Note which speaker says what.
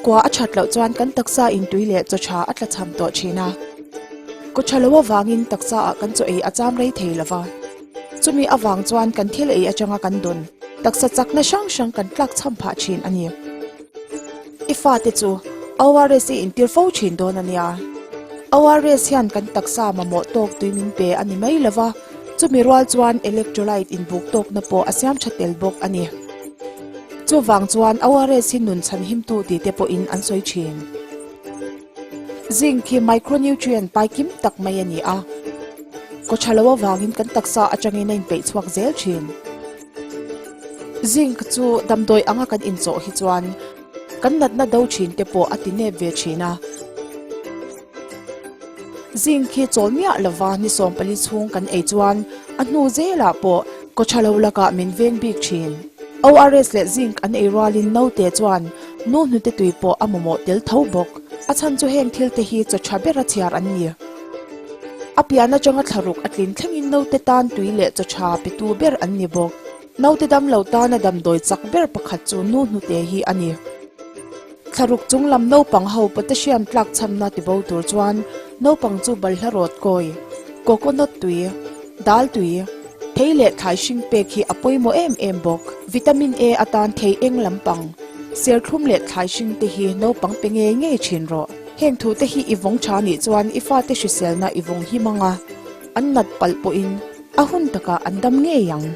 Speaker 1: Kua a that loh chuan kan taksa in tui leh chaw tha a tlachham tawh thin a. Kaw tha lo avangin taksa ah kan chaw ei a cham rei thei lova. Chumi avang chuan kan thil ei atanga kan dawn taksa chakna hrang hrang kan tlakchham phah thin a ni. I fate chu ORS i intir fo thin dawn a nia. ORS hian kan taksa mamawh tawk tui min pe a ni mai lova, chumi rual chuan electrolyte inbuk tawkna pawh a siam tha tel bawk a ni. Chuvang chuan ORS hi nun chhan himtu tih te pawhin an sawi thin. Zinc hi micronutrient pai kim tak mai a ni a, kaw tha lo avangin kan taksa atangin a inpeih chhuak zel thin. Zinc chu damdawi anga kan inchawh hi chuan kan natna do thin te pawh a ti nep ve thin a. Zinc hi chawl miah lova ni 14 chhung kan ei chuan a hnu zelah pawh kaw tha lo lakah min veng bik thin. ORS leh zinc an ei rualin naute chuan nu hnute tui pawh a mamawh tel tho bawk. A chhan chu heng thil te hi chaw tha bera chhiar an ni. A pian atanga thlaruk a tlin thlengin naute tan tui leh chaw tha petu ber an ni bawk. Naute damlo tana damdawi chak ber pakhat chu nu hnute hi a ni. Thlaruk chung lam naupang ho potassium tlak chhamna ti bo tur chuan naupang chu balhla rawt kawi, coconut tui, dal tui, thei leh thlai hring pek hi a pawimawh em em bawk. Vitamin A atan thei eng lampang, serthlum leh thlai hring te hi naupang pe ngei ngei thin rawh. Heng thu te hi i vawng tha nih chuan i fate hriselna i vawng him ang a, an nat palh pawhin a hun takah an dam ngei ang.